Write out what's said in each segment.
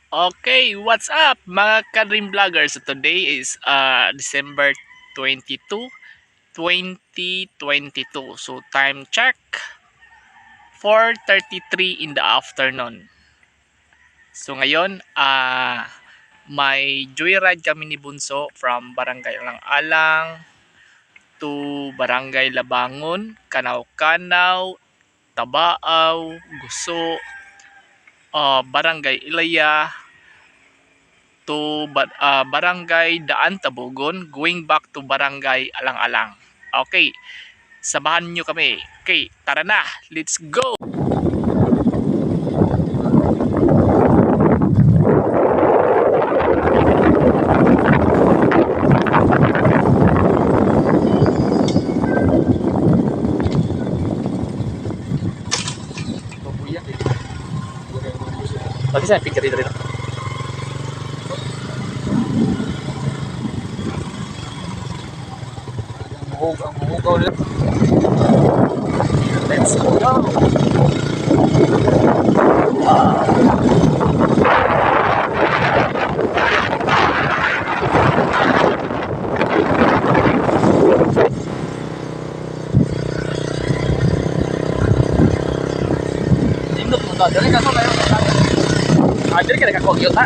Okay, what's up, mga ka-dream vloggers? So today is December 22, 2022. So time check, 4:33 in the afternoon. So ngayon, may joyride kami ni Bunso from Barangay Alang-Alang to Barangay Labangon, Kanaw-Kanaw, Tabaau, Guso, Barangay Ilaya, to Barangay Daan Tabogon, going back to Barangay Alang-Alang. Okay, samahan nyo kami. Okay, tara na. Let's go! Pati sa picture dito dito. Ang muhugaw nila. Let's go! Nindot mo ta. Dali ka sa tayo. Ah, dili ka nakakuha ha? Ha?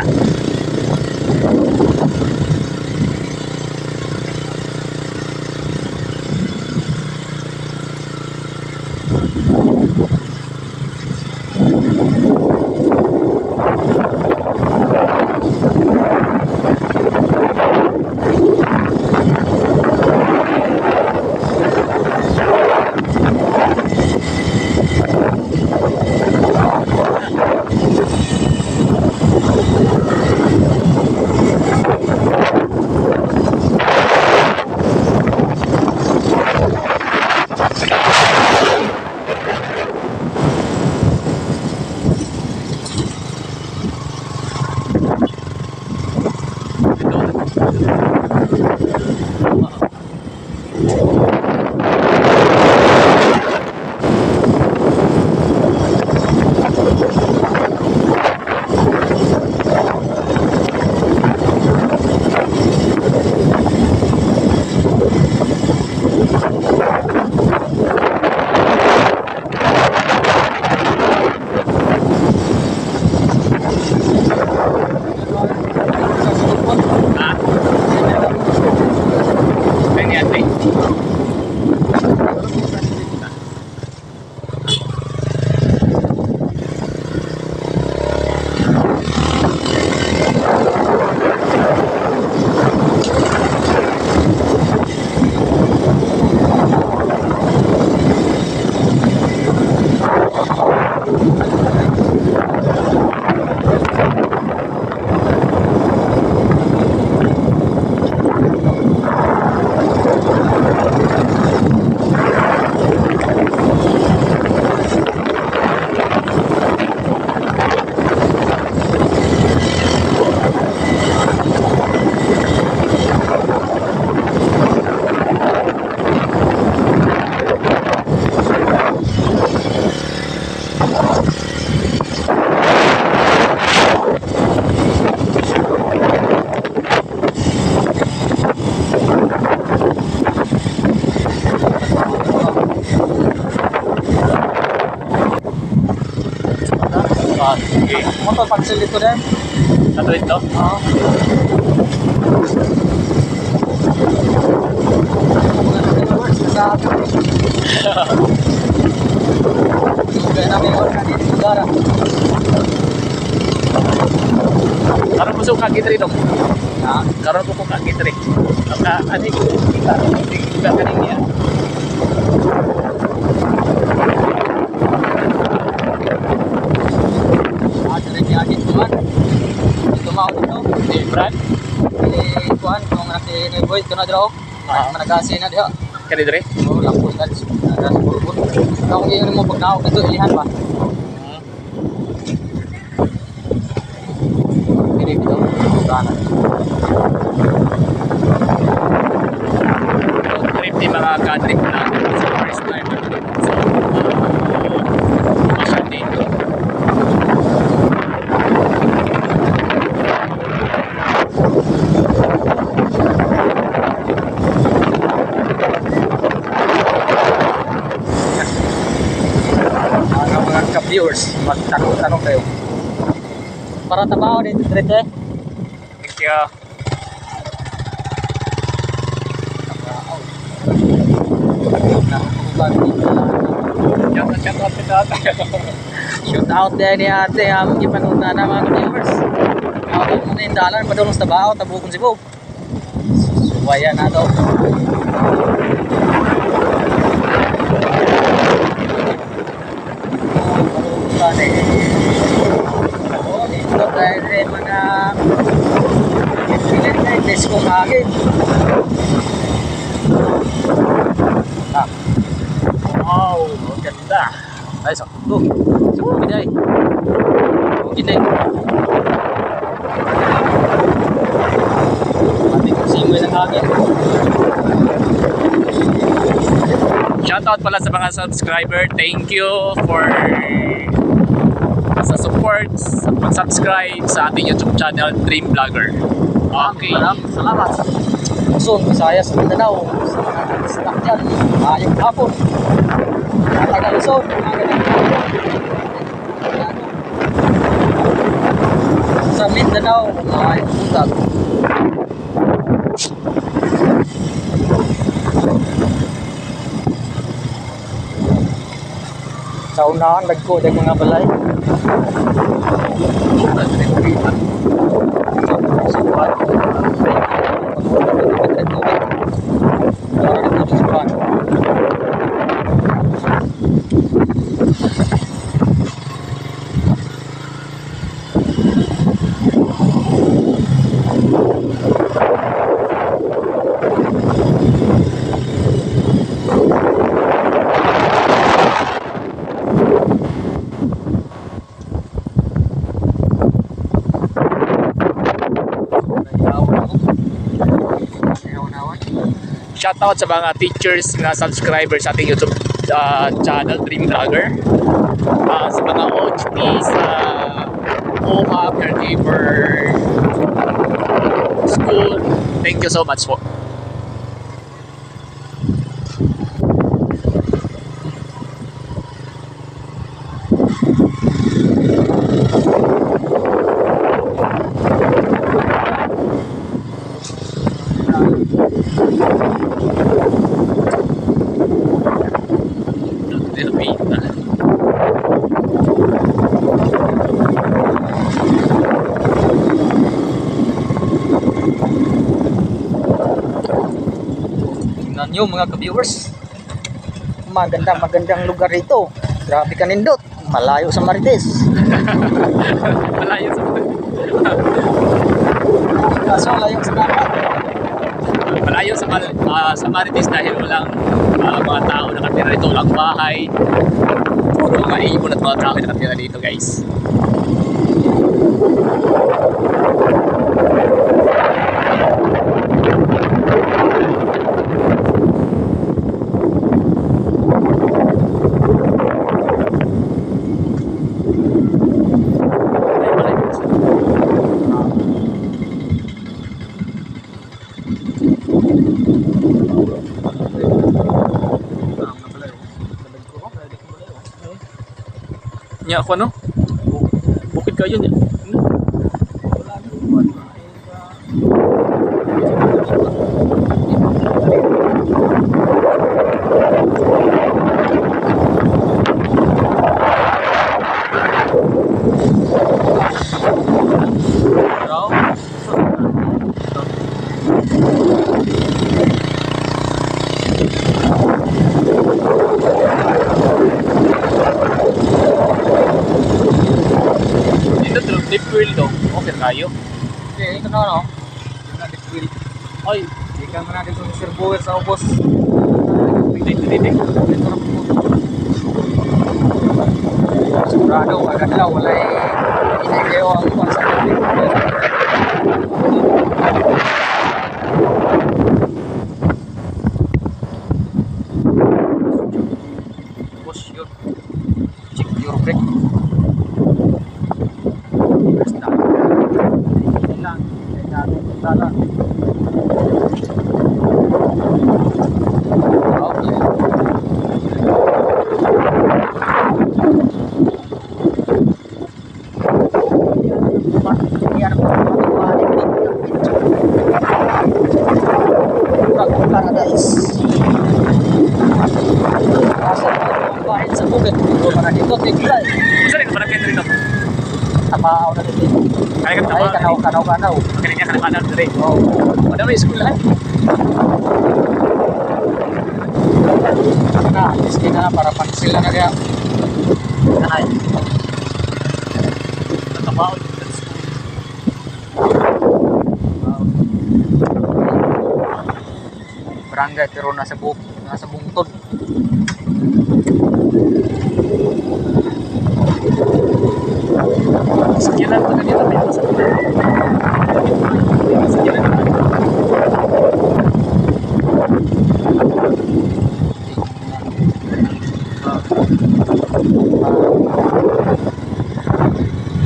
Ay, ni ate. Ah, sige. Mo to pagsil dito din. Ato dito? Oo. Sa Kaya namin yung organ dito dara. Karon po sa kagit rito. Ha? Karon po ko kagit rin. Maka ani ko kita kita kanin niya. Ah, diri ni Agit kuan. Dito mao dito. Si Brad, Eh kuan kung nasi ni boy kana dira. Ah. Managasi na diha. Kani dire. Oh, lapos na sa burbur. Kung giyon mo pagnaog dito ilihan ba? Diri dito. Sana. Road trip ni mga ka-trip na. So first time na so siya dito. ka-viewers. Magtanong-tanong kayo. Para tabaho dito, Trete. Thank you. Shout out sa tatay. Shoot out din ni ate among gipanuta na mga ka-viewers. Ako mo na yung dalan padulong sa Tabaho, Tabukon Cebu. Suwayan na to. Dito tayo rin mga pilit na disco hangin. Ah, Wow, ang ganda. ay, sakto. Sakto gid ay. Gid ay. Pati kung simoy sa hangin. Shout out pala sa mga subscriber. Thank you for sa support, sa pag-subscribe sa ating YouTube channel, Dream Vlogger. Okay. Maraming salamat sa Luzon, Visayas, Mindanao, sa mga nag-stack dyan. Maayong hapon. Mga taga Luzon, mga ganang sa Mindanao, maayong buntag. Sa unahan, nagko, dahil mga balay. Shout out sa mga teachers na subscribers sa ating YouTube channel, Dream Vlogger. Sa mga OHT, sa OHA, caregiver, school. Thank you so much po. Tingnan nyo mga ka-viewers. Maganda magandang lugar rito. Grabe ka nindot. Malayo sa Marites. Malayo sa Kaso layo sa dagat. malayo sa sa Marites dahil walang mga tao nakatira dito, walang bahay. Puro mga ibon at mga tao nakatira dito, guys. Ay, malayo sa- Nya ako no? Bukid kayo niya. Dito true deep wheel do. Okay kayo. Okay, ito na no. Ay, Di ka man natin sa Sir sa ubos. dito dito. Dito na po. Sigurado, agad lang, walay inagayo ang kwan sa tubig. Push your check your brake. Basta. Lang, kaya Okay. Yan ang paradise. Asa ang bahin sa bukid ko para dito tigla. Unsa rin barangay diri no? Tabaaw na dito. Kaya ka Ay, kanaw, kanaw, kanaw. Kani nga kanang diri. Oh. Wala may eskwelahan. Na, miskin na para pansil na kaya. Kanay. Natabaon dito sa school. Barangay pero nasa buk, nasa bungtod. Sakyanan pa na dito may sakyanan. Sakyanan.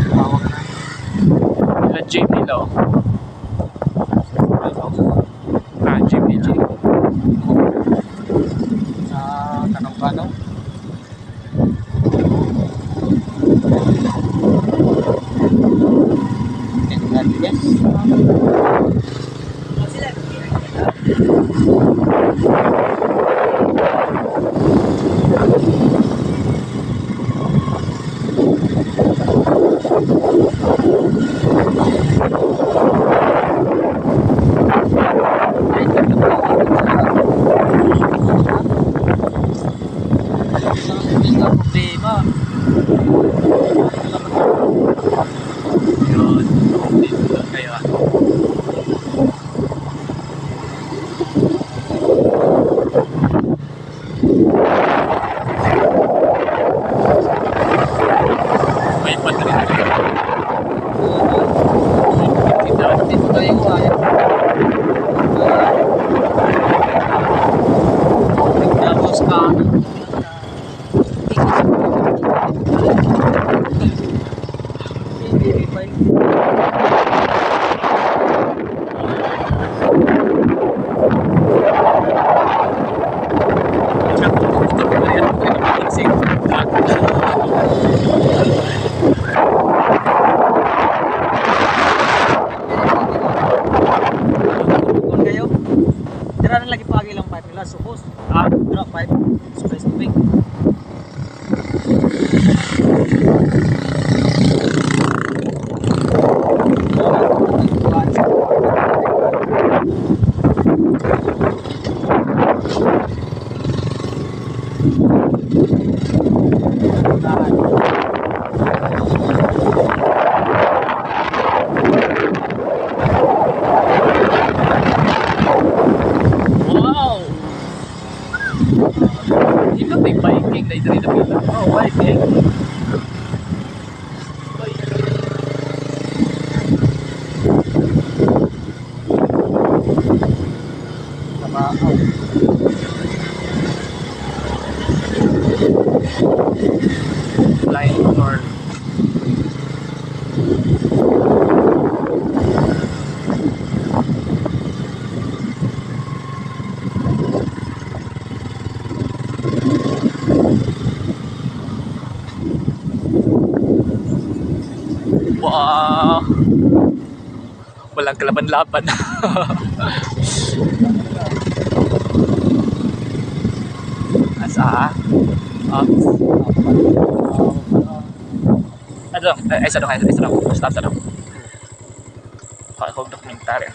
Tawag na. Nila gym nila oh. Ah, gym nila. Sa kanaw-kanaw. Tingnan, yes. Ay, hindi ka problema. Yun. Dito kayo ah. May pad rin dito. Dito tayo ay. Tapos ka. Kung kayo, dira na lagi pagi lang pipe nila, suppose. Ah, Dira pipe, supply tubig. Wow! Dito may biking na ito rin napila. Oh, biking. Trabaho. Flying motor. Wow! Walang kalaban-laban. Asa? Ah. Ano lang? Ay, sa dong, ay, sa dong. Stop sa dong. Kung dokumentaryo.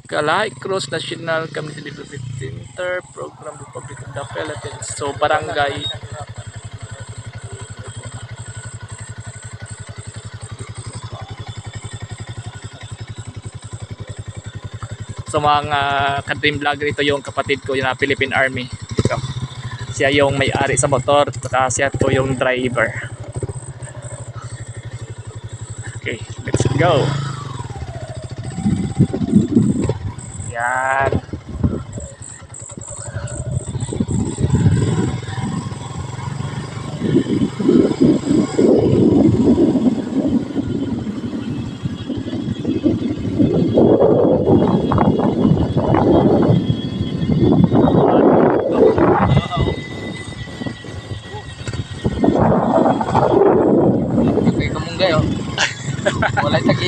Kalay Cross National Community Development Center Program Republic of the Philippines. So barangay. So mga ka-dream vlogger, ito yung kapatid ko, yung Philippine Army. Ito. Siya yung may-ari sa motor, saka siya po yung driver. Okay, let's go. Yan.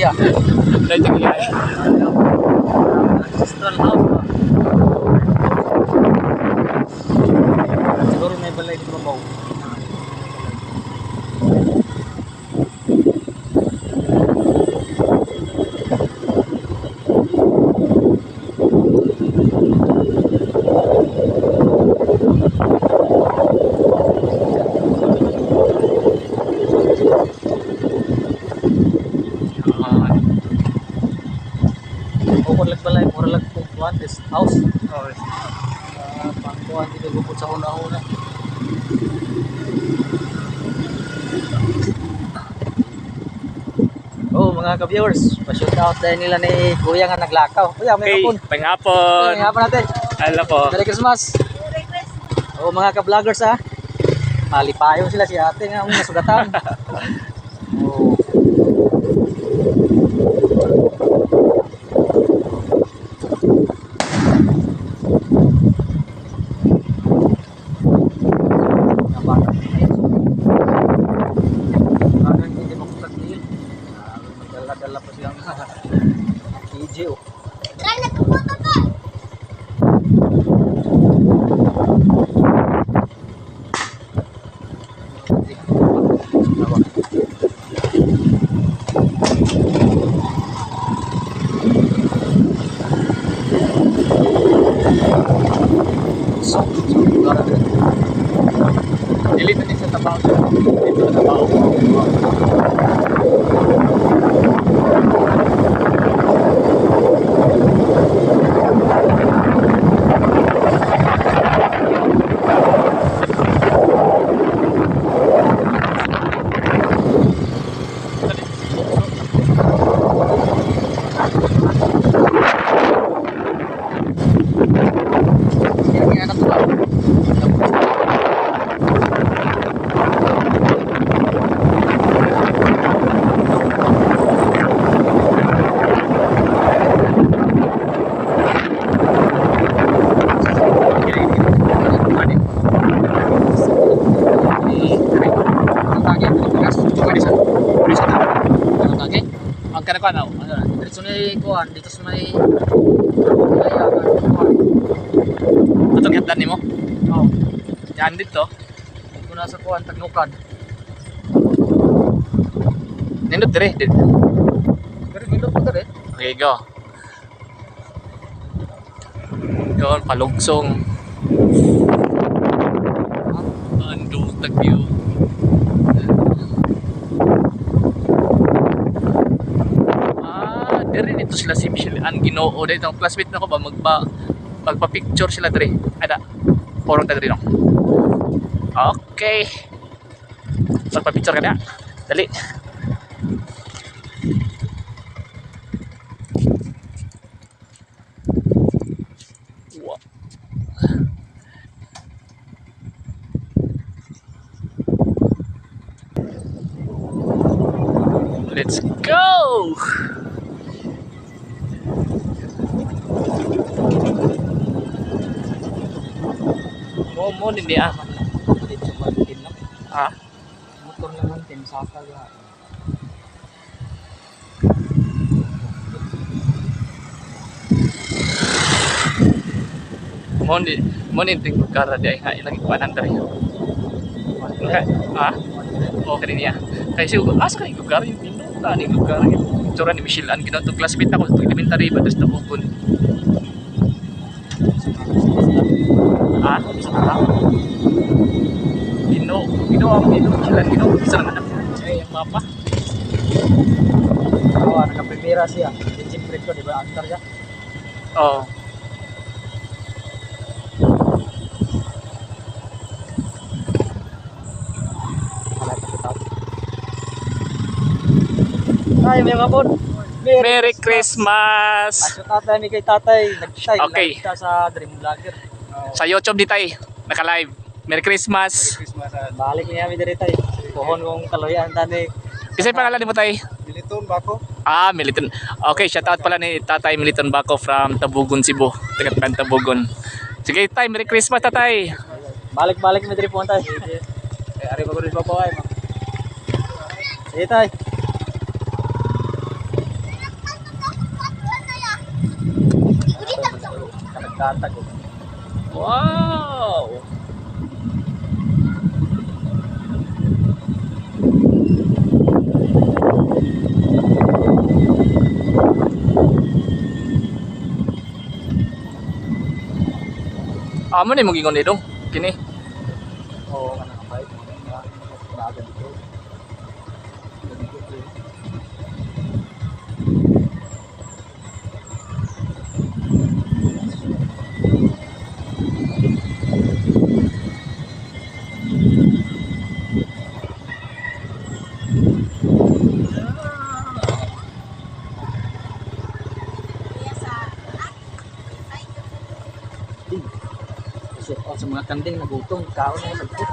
siya. Dahil iya. Ancestral house ba? Siguro may balay dito babaw. Ah, Ukod lag balay, mura lag kung kuan this house. oh, Pangkuan dito gupot sa una-una. Oh, mga ka-viewers, pa-shoot out dahil nila ni Kuya nga naglakaw. Kuya, may Okay, hapon. panghapon. May hapon natin. Hello po. Merry Christmas. Oh, mga ka-vloggers ah. Malipayo sila si ate nga mga sugatan. Oh. Parang hindi makapag-deal. Magdala-dala pa silang PJ oh. So, Dili na din sa tabaw. Dito sa tabaw. Kaya anak ko ba? Ang kanakanaw, ano na? Diretso na yung kuwan, dito sa may kuwan. Atong gihapdan nimo? Oh, Yan dito. dito na sa kuwan, Tagnukan. Nindot dire. Dito. Pero gindot ko dere. Okay, go. Yun, palugsong. Ang dutag view. Ah, dire nito sila si Michelle Ann Ginoo. Dito, ang classmate na ko ba, magpa-picture sila dire. Ada, porong tag no. Okay. Magpa-picture ka na. Dali. Wow. Let's go! Mo mo ni ah. Dito mountain lang. Ah, Motor na mountain, saka ga. mo ni ting lugar di ay nga ilang ikuanan diri. Okay. Ah, okay niya. Kay siguro asa kay lugar yung pinuta ni lugar yung picture ni Michelle Ann Ginoo to classmate ako sa elementary ba tapos nabukon. Ah, Sa tao. Ginoo, Ginoo ang Ginoo Michelle Ann Ginoo isa lang anak. Ay, ang papa. Oo, nagka-primera siya. Engine brake ko, di ba? Antar siya. Oh. Wala pa sa tao. Ay, may hapon. Merry Christmas. Pasok tatay ni kay tatay. Nagtay. Okay. Live ka sa Dream Vlogger. Sa YouTube di tay, naka-live. Merry Christmas. Christmas Balik niya kami diri tay. Puhon kong kaluyan tani. Kasi pangalan mo tay? Militon bako. Ah, Militon. Okay, shout out pala ni Tatay Militon Bako from Tabugon, Cebu. Taga Tabugon. Sige, tay, Merry Christmas, Tatay. Balik-balik mi diri puhon tay. Eh ari ba ko rin babaw ay. Sige tay. Katag-katag oh. Wow! Amo ni mong ingon dong. Kini. Oo, ano ang bike. Maaga dito. Dito. Shout out sa mga kanding nagutom, kaon na sa sagpo.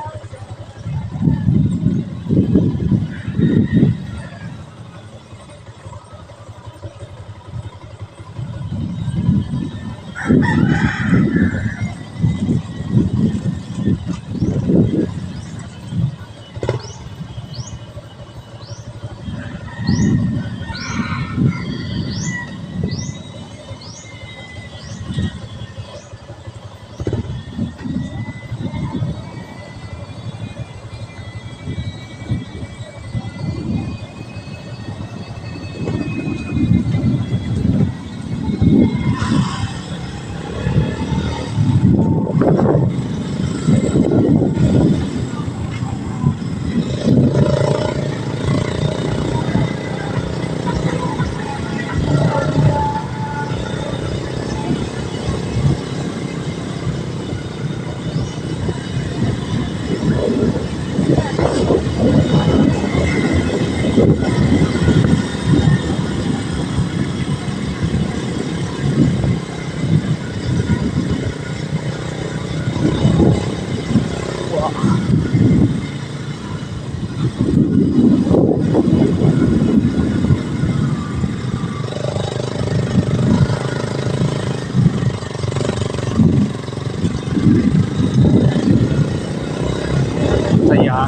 Saya.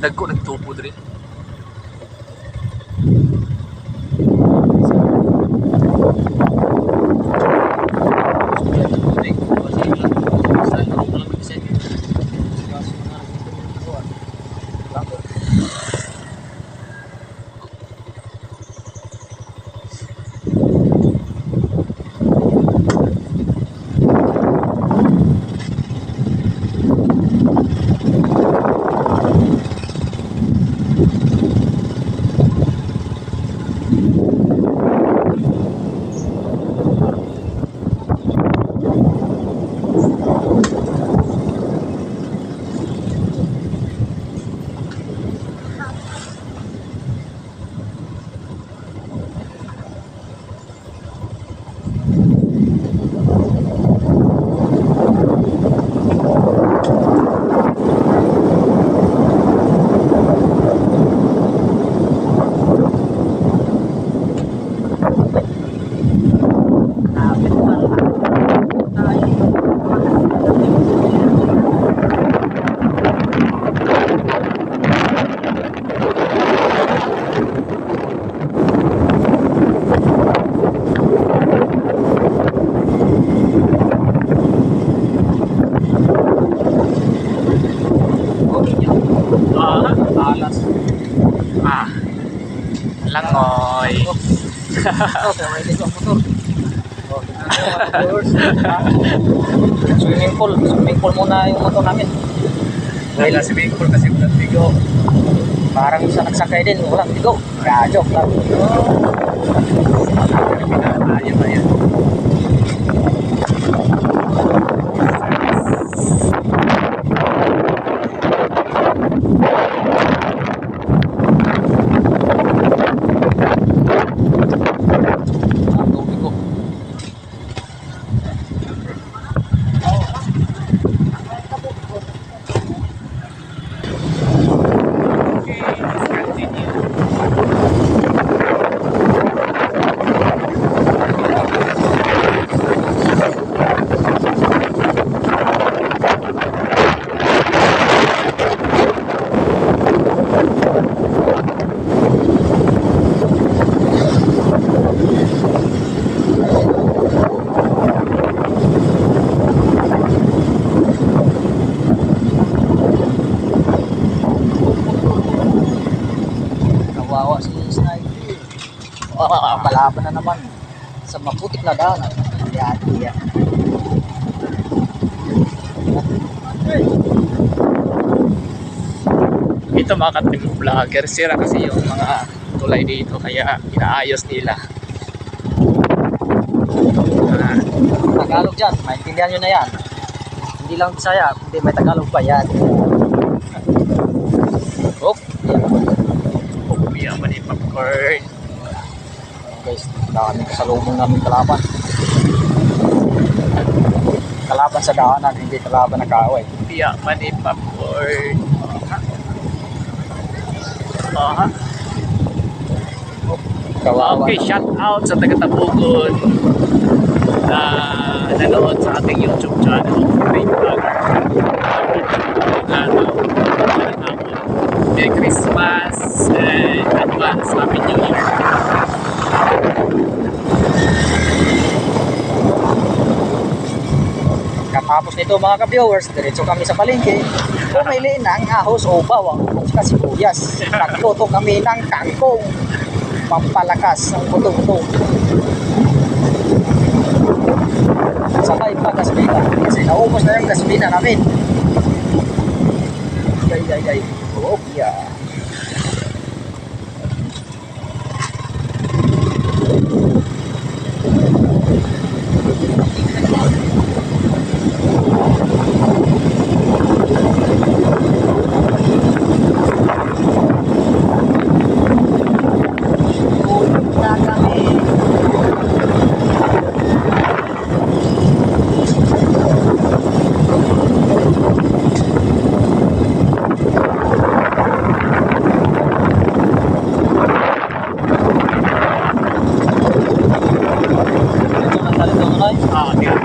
Dagko nagtupo diri. Ah, Alas. ah. Langoy. Oh, pero may ang motor. Oh, tingnan mo, mga viewers. Swimming pool. Swimming pool muna yung motor namin. Wala si Bicol kasi walang tigo. Parang sa nagsakay din, walang tigo. Ah, joke lang. Ayaw, ayaw. Ah, tubig ko. Kalaban na naman sa maputik na daanan. Yan, yan. Ito mga ka-team vlogger, sira kasi yung mga tulay dito kaya inaayos nila. Ah, Tagalog dyan, maintindihan nyo na yan. Hindi lang Bisaya, kundi may Tagalog pa yan. Oh, yan. Umiyak pa ni popcorn. Guys, daming kasalubong namin kalaban. Kalaban sa daanan, hindi kalaban na kaaway. Umiyak pa ni popcorn. Aha. Kawawa. Okay, shout out sa taga Tabugon na nanood sa ating YouTube channel, Great Vlogger. Ano, Merry Christmas and advance Happy New Year. Katapos nito mga ka-viewers, diretso kami sa palengke. Pumili ng ahos o bawang at saka sibuyas. Nagluto kami ng kangkong. Pampalakas ng buto-buto. Sabay pa gasolina. Kasi naubos na yung gasolina namin. Ay, ay, ay. Oh, yeah. Tulog na kami. Ito na talaga na Ah, yeah.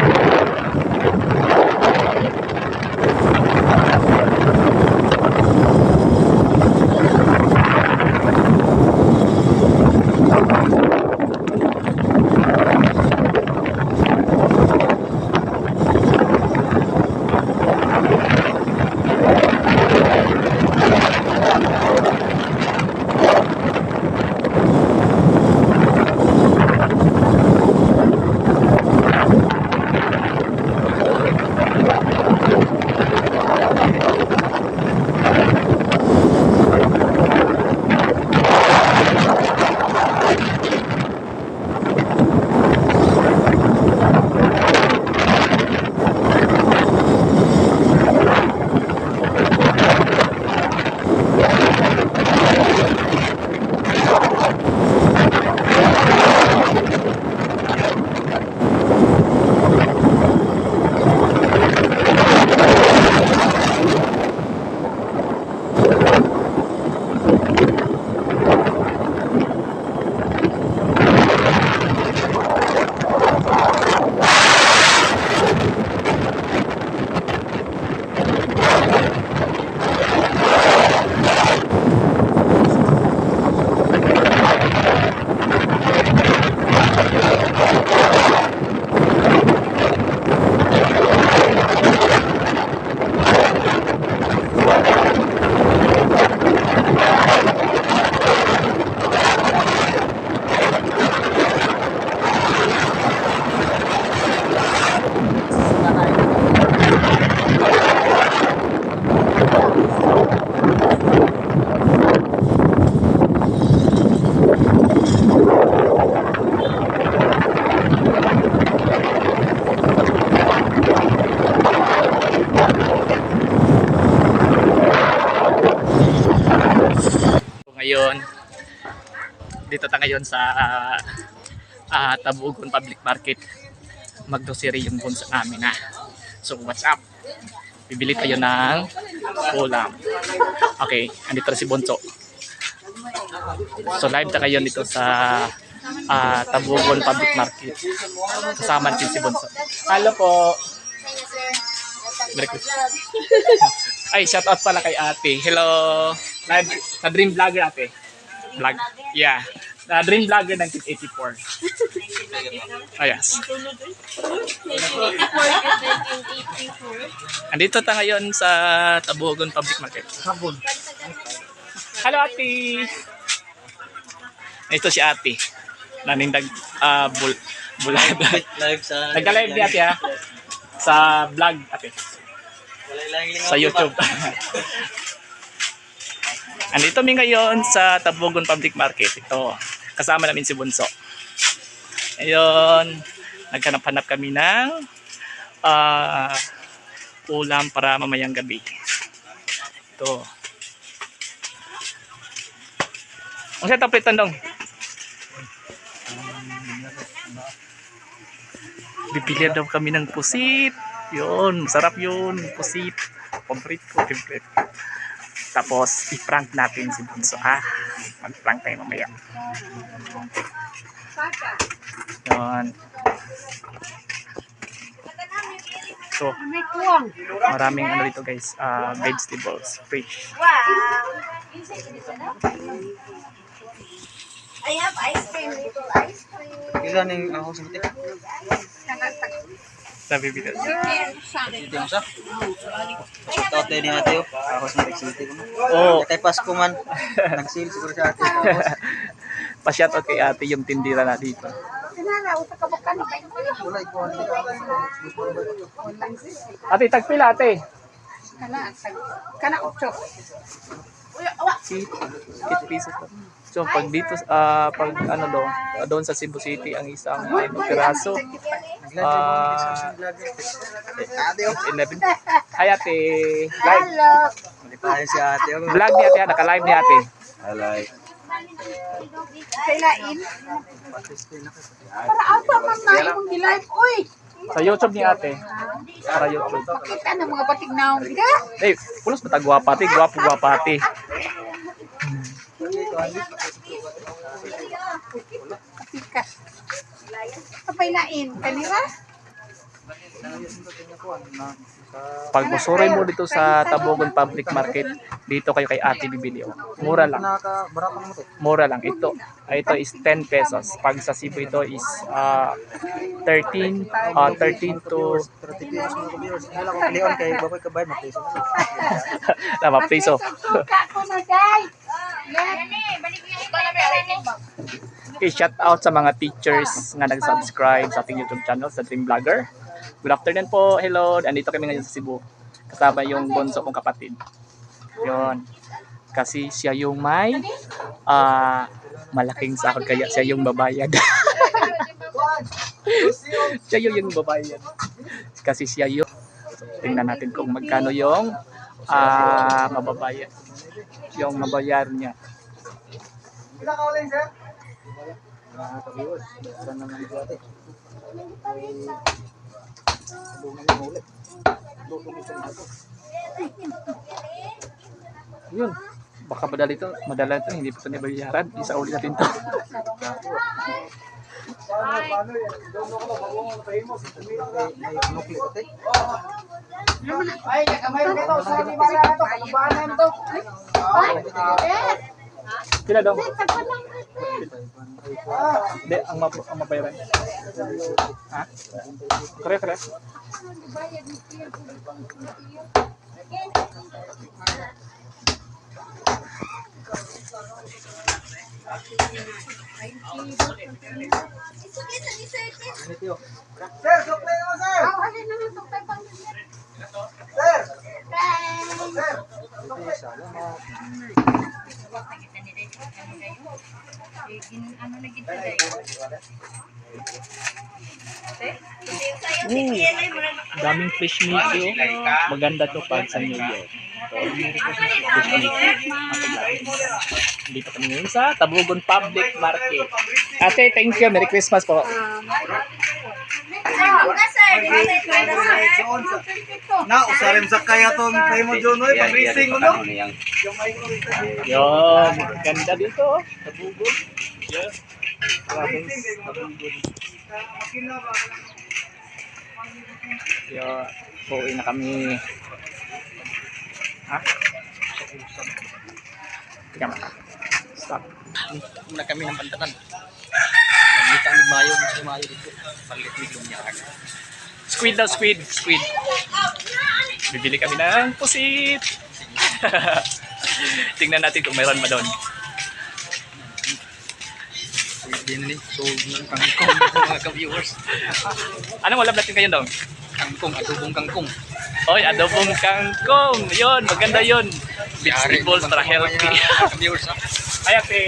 Ngayon, dito ta ngayon sa Tabugon Public Market. Magdosiri yung bunso namin na. So, what's up? Bibili tayo ng ulam. Okay, andito na si Bonso. So, live ta ngayon dito sa Tabugon Public Market. Kasama natin si Bonso. Hello po. Merry Christmas. Ay, shout out pala kay ate. Hello. Live, sa Dream Vlogger ate. Vlog. Yeah. Na Dream Vlogger 1984. Oh, yes. Andito ta ngayon sa Tabugon Public Market. Sabon. Hello ate. Ito si ate. Nanindag bulad. Live sa Nagka-live ni ate ha. Sa vlog ate. Sa YouTube. Andito mi ngayon sa Tabogon Public Market. Ito. Kasama namin si Bunso. Ayun. Naghanap-hanap kami ng ulam para mamayang gabi. Ito. Ang sa taplitan dong. Bibili daw kami ng pusit. Yun, masarap yun. Pusit. Paborito ko, siyempre. Tapos, i-prank natin si Bunso. Ah, mag-prank tayo mamaya. Yun. So, maraming ano dito guys, vegetables, fish. Wow. I have ice cream, little ice cream. Kila ning ahos mo te. Nabibili. City mo sa. Shout out ni ate oh. Ahos mo city ko. Oo. Kay Pasko man. Nag-sale siguro sa ate. Ahos. Pa-shoutout kay ate yung tindira na dito. Wala ikaw. Ate, tagpila ate. Kana otso. Si 8 pesos to. So pag dito pag ano do, doon sa Cebu City ang isang ano, piraso Ate oh. 11. Hi ate. Live. Hello. Malipayan si ate oh. Vlog ni ate, naka-live ni ate. Alay. Kailain. Para apa man na imong gi-live oy. Sa YouTube ni ate. Para YouTube. Kita na mga batig naong ka. Eh, pulos ba ta gwapa ate? Gwapo gwapa ate. Pikas. Kapailain kanira. Pag usuray mo dito sa Tabogon Public Market, dito kayo kay ate bibili. Oh. Mura lang. Nakabarako mo te. Mura lang. Ito, ito is 10 pesos. Pag sa Cebu ito is 13, 13 to 30 pesos mo viewers. Wala ko leon kay bakoy kabayad mapiso. tama, peso. Suka ko na day. Okay, shout out sa mga teachers nga nag-subscribe sa ating YouTube channel sa Dream Vlogger. Good afternoon po. Hello. Andito kami ngayon sa Cebu. Kasama yung bunso kong kapatid. Yun. Kasi siya yung may malaking sahod kaya siya yung babayad. Siya yung babayad. Kasi siya yung tingnan natin kung magkano yung mababayad. Yung mabayar niya. Mga ka-viewers, bayaran na ng ate. Ay, tulungan niyo ulit. Luto ko sa ako. Yun. Baka madala ito, madala ito, hindi pa ito nibayaran. Isa uli natin to. May nukli ate. Ay, kamay dito sa ni Mara to, kalubanan to. Pila daw? Hindi, ang mabayaran. Ha? Kare, kare. Sir, supply mo sir. Aw, halin na lang tong pang. Sir. Bye. Sir. Salamat. Daming fish meat oh. Maganda to pag sa New Year. Fish meat. Dito kami ngayon sa Tabugon Public Market. Ate, thank you. Merry Christmas po. Na, usarim sa kaya tong kay mo John oy, pag-racing mo no. Yun, ganda dito. Oh. Tabugon. Yeah. Province, Tabugon. Yun, uuwi na kami. Ha? Teka muna. Stop. Muna kami ng pantanan. Nangita kami mayo, mas mayo dito. Palit ni lumyag. Squid daw, squid. Squid. Bibili kami ng pusit. Tingnan natin kung mayroon ba doon. Ready na ni. Sold ng kangkong, mga ka-viewers. Anong ulam natin ngayon, Dong? Kangkong, adobong kangkong. Oy, adobong kangkong. Yun, maganda yun. Yari Vegetables ng para kangkong healthy. mamaya, mga ka-viewers, ha? Ay, ate.